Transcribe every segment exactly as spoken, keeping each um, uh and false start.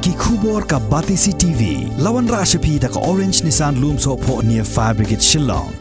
Ki khubor ka Batesi T V. La wanrah sha phi da ka Orange Nissan Lumsohphoh near Fire Brigade Shillong.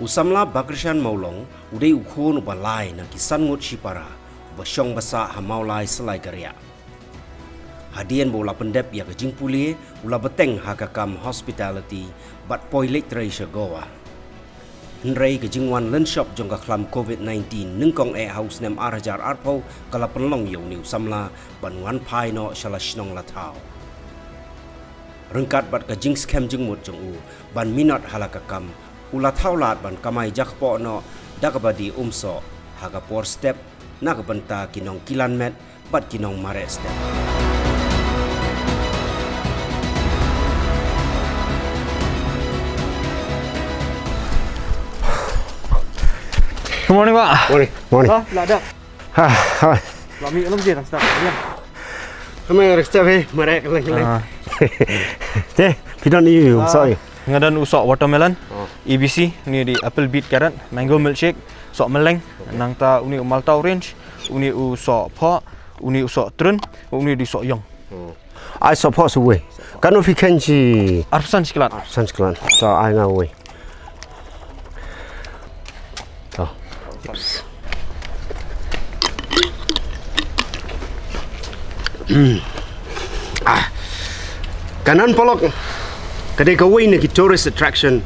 U samla Bakyrshan Mawlong u dei u khun uba lai na ki san ngut shipara, uba shong ba sah ha Mawlai Salai Kariah. Hadien ba u la pyndep ïa ka jingpule, u la bteng ha ka kam hospitality bad poi leit trei sha Goa. Hynrei ka jingwan lynshop jong ka khlam covid nineteen nyngkong eh ha u snem ar hajar arphew ka la pynlong ïa une u samla ban wan phai noh sha la shnong la thaw. Ryngkat bad ka jingskhem jingmut jong u ban minot ha la ka kam, u la thaw lad ban kamai jakpoh noh da kaba die umsoh ha ka por step na ka bynta ki nongkilan met bad ki nongmareh step. Good morning, Bah. Morning, morning. Ha, la dak. Ha, ha. Lami alam je rasta. Kami rasta he, mareh keleng keleng. Ah. Te, pidon iu, ah, sorry. Nga don u soh watermelon, oh, E B C, une u dei apple beet carrot, mango milkshake, soh meleng, okay, nangta une u malta orange, une u soh phoh, une u soh trun, une u dei soh ïong. Oh. Ai soh phoh sa uwei. Katno phi kheiñ shi? Arphew san shi kyllon. Arphew san shi kyllon. To ai nga uwei. To. Hmm. Ah. Ka Nan Polok ka dei kawei na ki tourist attraction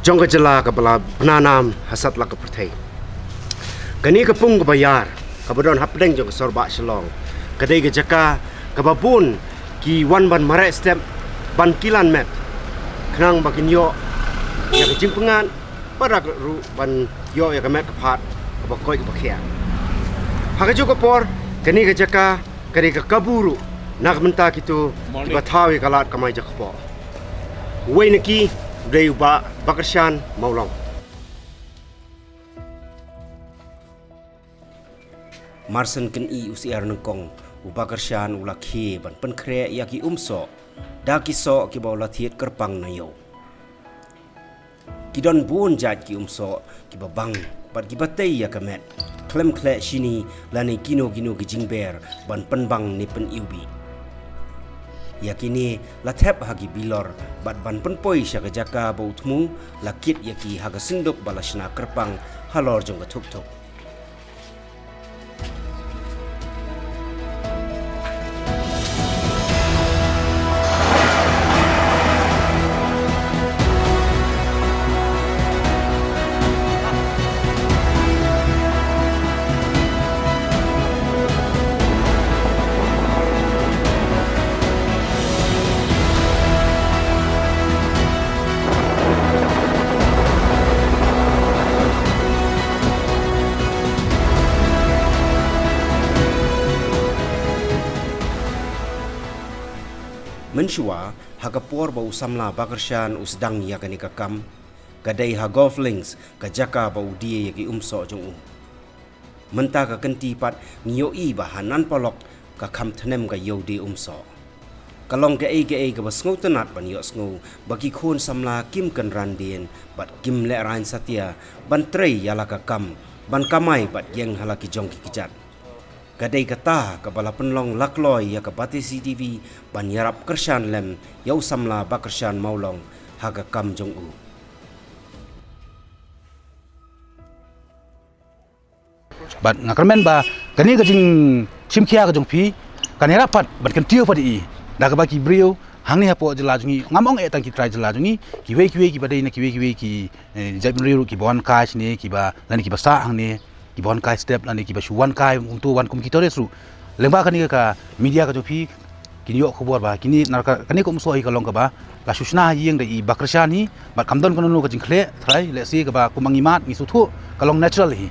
jong ka jylla kaba la bna nam ha satlak ka pyrthei. Kane ka pung kaba ïar kaba don hapdeng jong ka sorbah Shillong ka dei ka jaka kaba bun ki wan ban mareh step, ban kilan met, khnang ba kin ïoh ïa ka jingpyngngad, bad ruh ban ïoh ïa ka met ka phad kaba koit kaba khiah. Ha kajuh ka por kane ka jaka ka dei ka kabu ruh na ka bynta kito kiba thaw ïa ka lad kamai jakpoh. Uwei na ki u dei u Bah Bakyrshan Mawlong. Marshen kyni u syiar nyngkong, u Bakyrshan u la khie ban pynkhreh ïa ki umsoh da ki soh kiba u la thied kyrpang na ïew. Ki don bun jait ki umsoh kiba bang bad kiba tei ïa ka met, khlem khleh shini lane kino kino ki jingber ban pynbang ne pyniwbih. Ïa kine la thep ha ki bilor bad ban pynpoi sha ka jaka ba u thmu, la kit ïa ki ha ka synduk ba la shna kyrpang halor jong ka thuk thuk. Mynshuwa, ha ka por ba u samla Bakyrshan u sdang ïa kane ka kam, ka dei ha Golf Links, ka jaka ba u die ïa ki umsoh jong u. Mynta ka kynti pat ngi ïohi ba ha Nan Polok ka kham thnem ka ïew die umsoh. Ka long kaei kaei kaba sngewtynnat ban ïohsngew ba ki khun samla kim kynran dien bad kim lehraiñ satia ban trei ïa la ka kam, ban kamai bad ïeng ha la ki jong ki kjat. Ka dei kata kaba la pynlong la kloi ïa ka Batesi T V ban ïarap kyrshan lem ïa u samla Bakyrshan Mawlong ha ka kam jong u. Bad nga kyrmen ba kane ka jingshimkhia ka jong phi kan ïarap pat ban kyntiew pat ïa i da kaba ki briew hangne hapoh jylla jong ngi, ngam ong eh tang ki trai jylla jong ngi, kiwei kiwei kiba dei na kiwei kiwei ki, eh, jaitbynriew ruh kiba wan kai shane, kiba lane kiba sah hangne, kiba wan kai step lane kiba shu wan kai kumto, wan kum ki tourist ruh. Lyngba kane ka media ka jong phi, kin ïoh khubor ba kine, na ka, kane ka umsoh hi ka long kaba la shu shna ha ïing da i Bah Krishan hi, bad kam don kano kano ka jingkhleh trai, lehse kaba kum ngi mad ngi sngewthuh ka long natural hi.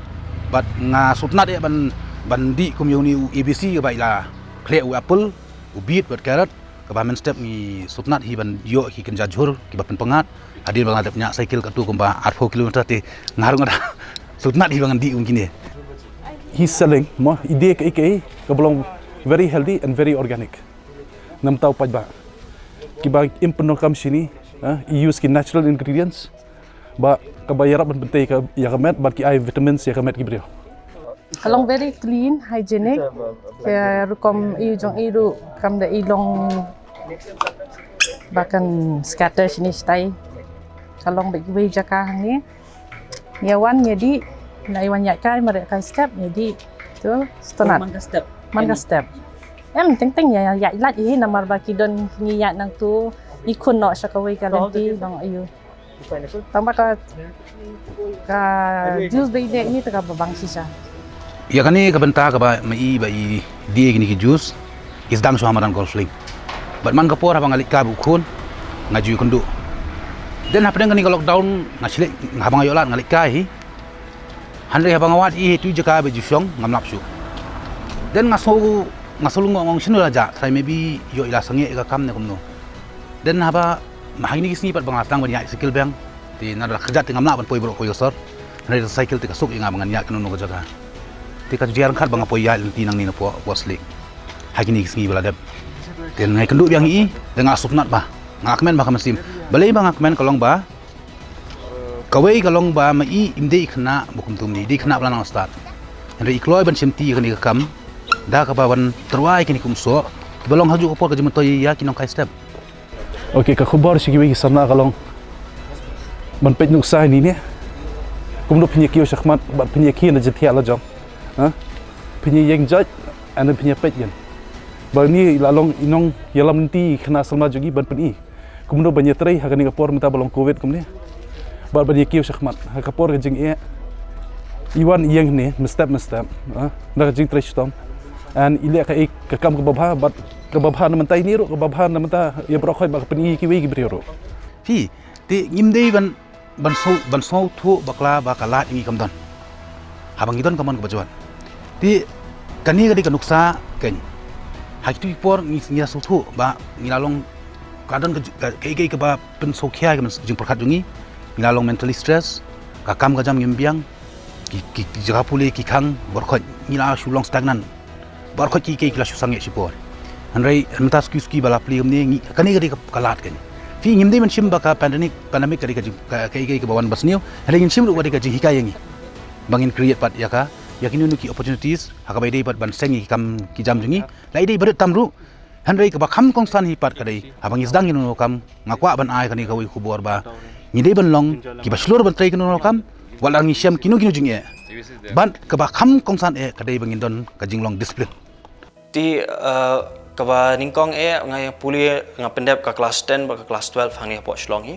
Bad nga sngewtynnat eh ban, ban dih kum ïa une u A B C kaba i la khleh, u apple, u beet bad carrot, kaba mynstep ngi sngewtynnat hi ban ïoh ki kynja jhur kiba pynpyngngad. Hadien ba nga la dep ñiah cycle katto kumba arphew kilometer te nga ruh nga da sngewtynnat hi ba ngan dih kum kine. He's selling mo, i die kaei kaei kaba long very healthy and very organic. Namar u paidbah kiba im pyndonkam shini, eh, i use ki natural ingredients ba kaba ïarap ban pyntei ka, ïa ka met, bad ki ai vitamins ïa ka met ki briew. Ka long very clean, hygienic. Ka rukom i jong i ruh kam da i long ba kan scatter shini shatai. Ka long ba kiwei jaka hangne. Ïa wan ïa dih, na i wan ïaid kai, mareh kai step ïa dih. Tu, sngewtynnat. Man ka step. Man ka step. Em, teng teng ïa, ïa, ïa lait hi namar ba ki don ngi ïaid nangtu, i khun noh sha kawei ka lynti, long aiu. Tang ba ka, ka juice ba i leh ni te kaba bang shisha. Ïa kane ka bynta kaba ma i ba i die kine ki juice, i sdang shuwa madan Golf Link. Bad man ka por haba nga leit kai bad u khun, nga ju ïakynduh. Then hapdeng kane ka lockdown nga shlei, haba nga ïoh lad nga leit kai hi. Hynrei haba nga wad i hi tu jaka ba ju shong ngam lap shuh. Then nga sngew, nga sngew lyngngoh, nga ong shano la jah, trai maybe ïoh i la sangeh ïa ka kam ne kumno. Then haba, ma ha kine ki sngi pat ba nga la sdang ban ïaid cycle biang. Te na da kjat te ngam lah ban poi baroh poi ka sor. Hynrei da cycle te ka suk ïa nga ba ngan ïaid kano kano ka jaka. Te ka jia ryngkat ba nga poi ïaid lynti nangne napoh Golf Link ha kine ki sngi ba la dep. Te nga ïakynduh biang ïa i, te nga sngewtynnat ba nga kmen ba ka mynsiem. Balei ba nga kmen ka long ba kawei ka long ba ma i im dei i khynnah ba kumta kumne, i dei i khynnah ba la nang stad. Hynrei i kloi ban shimti ïa kane ka kam da kaba wan tyrwa ïa kine ki umsoh kiba long ha kajuh ka por ka jingmyntoi ïa ki nongkai step. Ok, ka khubor sha kiwei ki samla ka long ban peit nuksa ïa ine. Kumno phin ïa kiew shakhmat bad phin ïa kiew na jingthiah la jong. Ha? Phin ïa ïeng jait, and then phin ïa peit ïa. Ba ine la long i nongïalam lynti ïa ki khynnah samla jong ngi ban pyni kumno ban ïatrei ha kane ka por mynta ba long covid kumne. Bad ban ïa kiew shakhmat ha ka por ka jingeh. I wan i ïeng hangne mynstep mynstep, ha? Na ka jingtrei shitom. And i leh kaei ka kam kaba bha, bad kaba bha na mynta ine ruh, kaba bha na mynta ïa baroh khoit, bad ka pyni ïa kiwei ki briew ruh. Phi, te ngim dei ban, ban sngew, ban sngewthuh bakla ba ka lad ïa ngi kam don. Haba ngi don ka mon kaba jwat. Te kane ka dei ka nuksa kein. Ha kitu ki por ngi, ngi la sngewthuh ba ngi la long, ka don ka, ka, kaei kaei kaba pynsngewkhia ïa ka jingpyrkhat jong ngi. Ngi la long mentally stress, ka kam ka jam ngim biang, ki, ki, ki jaka pule ki khang, baroh khoit ngi la shu long stagnant. Baroh khoit kiei kiei ki la shu sangeh shipor. Hynrei mynta suki suki ba la plie kumne, ngi, kane ka dei ka, ka lad kein. Phi, ngim dei ban shim ba ka pandemic, pandemic ka dei ka jing, ka, kaei kaei kaba wan basniew. Hynrei ngin shim ruh ka dei ka jinghikai ïa ngi ba ngin create pat ïa ka, ïa kino kino ki opportunities ha kaba ïadei bad ban seng ïa ki kam ki jam jong ngi. La ïadei bad tam ruh. Hynrei kaba kham kongsan hi pat ka dei haba ngi sdang ïa kano kano ka kam, nga kwah ban ai kane kawei ka khubor ba ngi dei ban long kiba shlur ban trei kano kano ka kam, wat la ngi shem kino kino jingeh. Bad kaba kham kongsan eh ka dei ba ngin don ka jinglong discipline. Te, eh, kaba nyngkong eh nga pule, nga pyndep ka class ten bad ka class twelve hangne hapoh Shillong hi.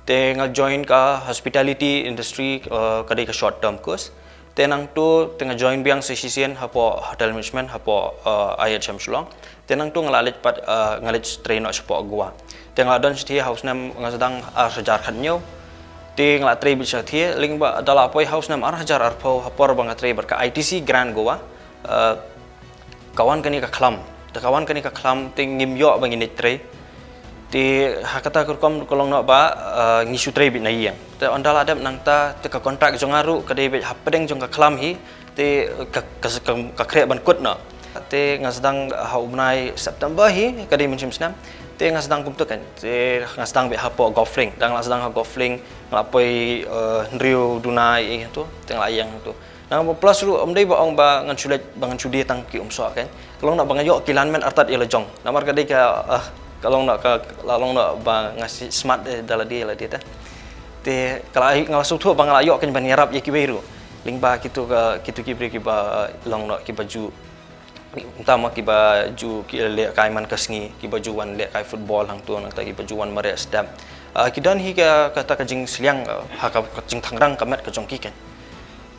Te nga join ka hospitality industry, eh, ka dei ka short term course. Te nangtu te nga join biang sa shisien hapoh hotel management hapoh, eh, I H M Shillong. Te nangtu nga la leit pat, eh, nga leit trei noh shapoh Goa. Te nga la don shathie ha u snem, nga sdang ar hajar khathynñiew. Te nga la trei beit shathie, lyngba da la poi ha u snem ar hajar arphew ha por ba nga trei bad ka I T C Grant Goa. Eh, ka wan kane ka khlam. Te ka wan kane ka khlam te ngim ïoh ba ngin ïa trei. Te ha kata ka rukom ka long noh ba, eh, ngi shu trei beit na ïing. Te ynda la dep nangta te ka contract jong nga ruh ka dei beit hapdeng jong ka khlam hi. Te ka, ka, ka, ka khreh ban kut noh. Te nga sdang ha u bnai September hi ka dei mynshem snem. Te nga sdang kumta kein. Te nga sdang beit hapoh Golf Link. Dang la sdang ha Golf Link nga la poi, eh, hynriew duna ïa tu. Te nga la ïeng tu. Nangba plus ruh ym dei ba ong ba ngan shu leit ba ngan shu die tang ki umsoh kein. Ka long noh ba nga ïoh ki lineman artat ïa la jong. Namar ka dei ka, ah, ka long noh ka, la long noh ba nga shu smart, eh, da lade ïa lade te. Te ka la, nga la sngewthuh ba nga la ïoh kein ban ïarap ïa kiwei ruh. Lyngba kitu ka, kitu ki briew kiba, eh, long noh kiba ju, mynta ma kiba ju ki leh kai man ka sngi, kiba ju wan leh kai football hangtu, nangta kiba ju wan mareh step. Ah, ki don hi ka, kata ka jingsliang, ah, ha ka, ka jingthangrang ka met ka jong ki kein.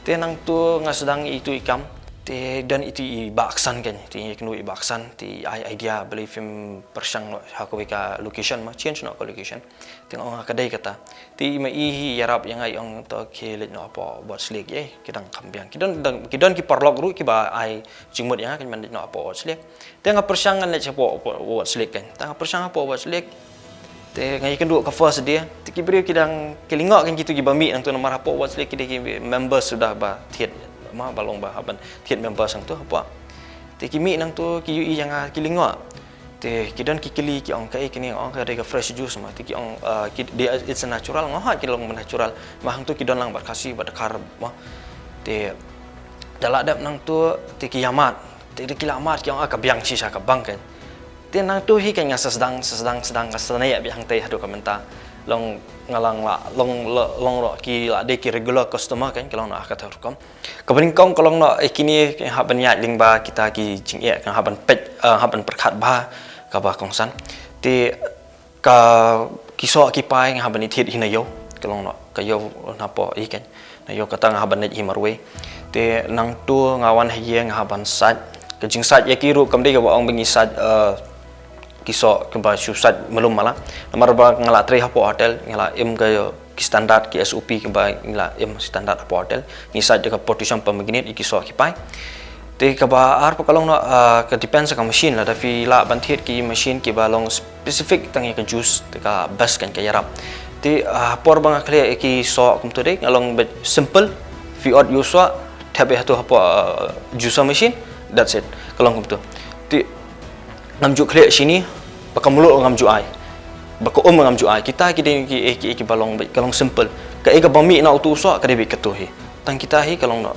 Te nangtu nga sdang itu i kam. Te don iti i Bah Aksan kan, te i kynduh i Bah Aksan, te i ai idea balei phim pyrshang noh ha kawei ka location ma, change noh ka location. Te nga ong ka dei kata. Te i ma i hi ïarap ïa nga i ong to khie leit noh hapoh Wad Sliek ïa, ki dang kham biang. Ki don, dang, ki don ki paralok ruh kiba ai jingmut ïa nga kan ban leit noh hapoh Wad Sliek. Te nga pyrshang ngan leit hapoh, hapoh Wad Sliek kan. Te nga pyrshang hapoh Wad Sliek. Te nga ïakynduh ka first day. Te ki briew ki dang ki lyngngoh kan, kitu kiba mih nangtu namar hapoh Wad Sliek ki dei ki members suda ba thied, ma ba long ba hap ban thied members nangtu hapoh. Te ki mih nangtu ki ïohi ïa nga ki lyngngoh. Te ki don ki kylli ki ong kaei kane, nga ong ka dei ka fresh juice ma. Te ki ong, ah, ki dei, it's a natural, nga ong ha, ki long ba natural. Ma hangtu ki don lang bad Khasi bad Dkhar ma. Te da la dep nangtu te ki ïa mad. Te da ki la mad ki ong ah ka biang shisha ka bang kan. Te nangtu hi kan nga sa sdang, sa sdang, sdang, nga sa sdang ïa biang te haduh ka mynta. Long nga lang la, long, long, long ruh ki la dei ki regular customer kan, ka long na kata rukom. Kaba nyngkong ka long noh, eh, kine, eh, hap ban ïaid lyngba kita ki jingeh, ka hap ban peit, eh, hap ban pyrkhat bha kaba kongsan. Te ka ki soh ki pai nga hap ban thied hi na ïew, ka long noh, ka ïew na poh i kan. Na ïew kata nga hap ban leit hi marwei. Te nangtu nga wan ha ïing nga hap ban sait. Ka jingsait ïa ki ruh kam dei kaba ong ba ngi sait, eh, ki soh kiba shu sait malu mala. Namar ba nga la trei hapoh hotel, nga la im ka ki standard ki S O P kiba ngi la im standard hapoh hotel. Ngi sait da ka potassium permanganate ïa ki soh ki pai. Te kaba ar pat ka long noh, ah, ka depends ka machine, lada phi lah ban thied ki machine kiba long specific tang ïa ka juice te ka best kan, ka ïarap. Te, ah, por ba nga khleh ïa ki soh kumtu dei, nga long beit simple, phi ot ïa u soh, thep ïa hatu hapoh, ah, juicer machine, that's it. Ka long kumtu. Te ngam ju khleh shini ba ka mluh ngam ju ai, ba ka um ngam ju ai. Kita ki dei ki, ki, ki, kiba long beit, ka long simple. Kaei kaba mih na utu u soh ka dei beit katu hi. Tang kita hi ka long noh,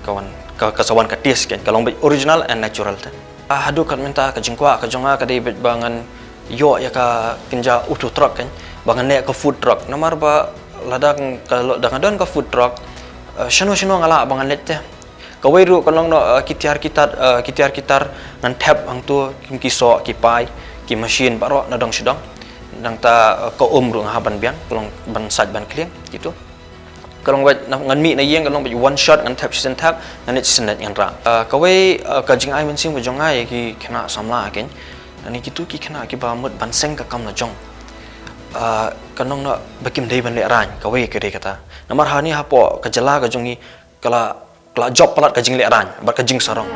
ka wan, ka, ka sa wan ka taste kan, ka long beit original and natural te. Ah, haduh kat mynta ka jingkwah ka jong nga ka dei beit ba ngan ïoh ïa ka kynja utu truck kan, ba ngan leh ka food truck. Namar ba lada ka lo-, da nga don ka food truck, eh, shano shano nga lah ba ngan leit te. Kawei ruh ka long noh, eh, ki tiar ki tar, eh, ki tiar ki tar ngan thep hangtu ki soh ki pai, ki machine baroh na dong sha dong. Nangta, eh, ka um ruh nga hap ban biang, ka long ban sait ban khlieng, kitu. Ka long beit ngan mih na ïing, ka long beit one shot, ngan thep shisien thep, ngan leit shisien leit, ngan rah. Ah, kawei, ah, ka jingai mynsiem ka jong nga ïa ki khynnah samla kan. Ani kitu ki khynnah kiba mut ban seng ka kam la jong. Ah, ka long noh ba kim dei ban lehraiñ, kawei ka dei kata. Namar hani hapoh ka jylla ka jong ngi ka la, ka la jop palat ka jinglehraiñ bad ka jingsarong.